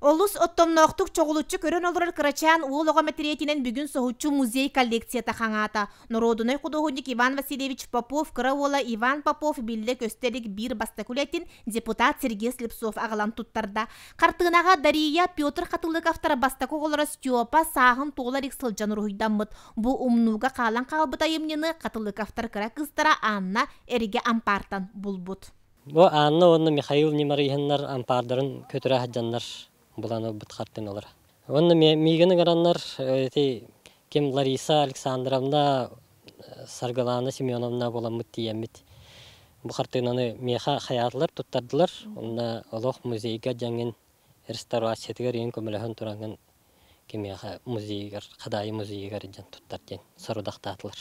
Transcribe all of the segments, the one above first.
Олус оттомноохтук чоҕулуччу көрөн олорор кырачаан уол оҕо мэтириэтинэн бүгүн соһуччу музей коллекцията хаҥаата. Норуодунай худуоһунньук Иван Васильевич Попов кыра уола Иван Попов биллэ-көстө илик биир бастакы үлэтин депутат Сергей Слепцов аҕалан туттарда. Хартыынаҕа Дария, Петр Хатылыковтар бастакы оҕолоро Степа сааһын туола илик сылдьан уруһуйдаммыт. Бу умнууга хаалан хаалбыт айымньыны Хатылыковтар кыра кыыстара Анна эргэ ампаартан булбут. Бу Анна уонна Михаил Немарыйһыннар ампаардарын көтүрэ сылдьаннар булан ылбыт хартыыналара. Уонна миигин ыҥыраннар ити ким Лариса Александровна, Саргылаана Семеновна буоламмыт тиийэммит бу хартыынаны миэхэ хайаатылар, туттардылар. Онно олох музейга дьаҥын реставрациятыгар иһин көмөлөһөн тураҥҥын кимиэхэ музейыгар, Хадаайы музейыгар дьон туттар диэн сорудахтаатылар.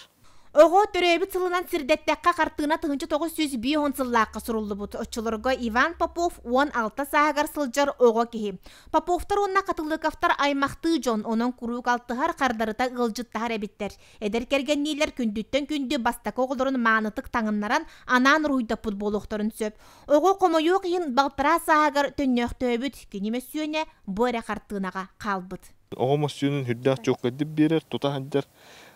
Оҕо төрөөбүт сылынан сирдэттэххэ хартыына 1950 сыллаахха суруллубут. Оччолорго Иван Попов 16 сааһыгар сылдьар оҕо киһи. Поповтар уонна Хатылыковтар аймахтыы дьон, онон куруук алтыһар, хардарыта ыалдьыттаһар эбиттэр. Эдэр кэргэнниилэр күндүттэн күндү бастакы оҕолорун маанытык таҥыннаран, анаан уруһуйдаппыт буолуохтарын сөп. Оҕо хомойуох иһин балтараа сааһыгар төннөөхтөөбүт, кини мөссүөнэ бу эрэ хартыынаҕа хаалбыт. Оҕо мөссүөнүн сүрдээх чуолкайдык биэрэр, тута сылдьар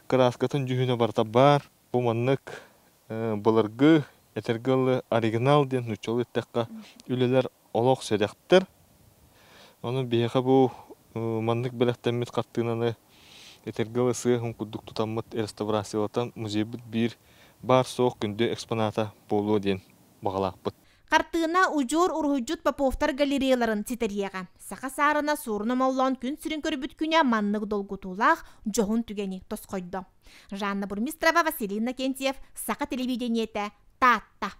кырааскатын дьүһүнэ барыта баар. Бу маннык былыргы, этэргэ дылы, оригинал диэн нууччалыы эттэххэ, үлэлэр олох сэдэхтэр. Онон биһиэхэ бу маннык бэлэхтэммит хартыынаны этэргэ дылы сыа-һым курдук тутаммыт реставрациялатан музейбыт биир баар-суох күндү экспоната буолуо диэн баҕалаахпыт. Хартыына удьуор уруһуйдьут Поповтар галереяларын ситэриэҕэ. Саха саарына Суорун Омоллоон күн сирин көрбүт күнэ маннык долгутуулаах дьоһун түгэни тосхойдо. Жанна Бурмистрова, Василий Иннокентьев, Саха телевидениетэ, Таатта.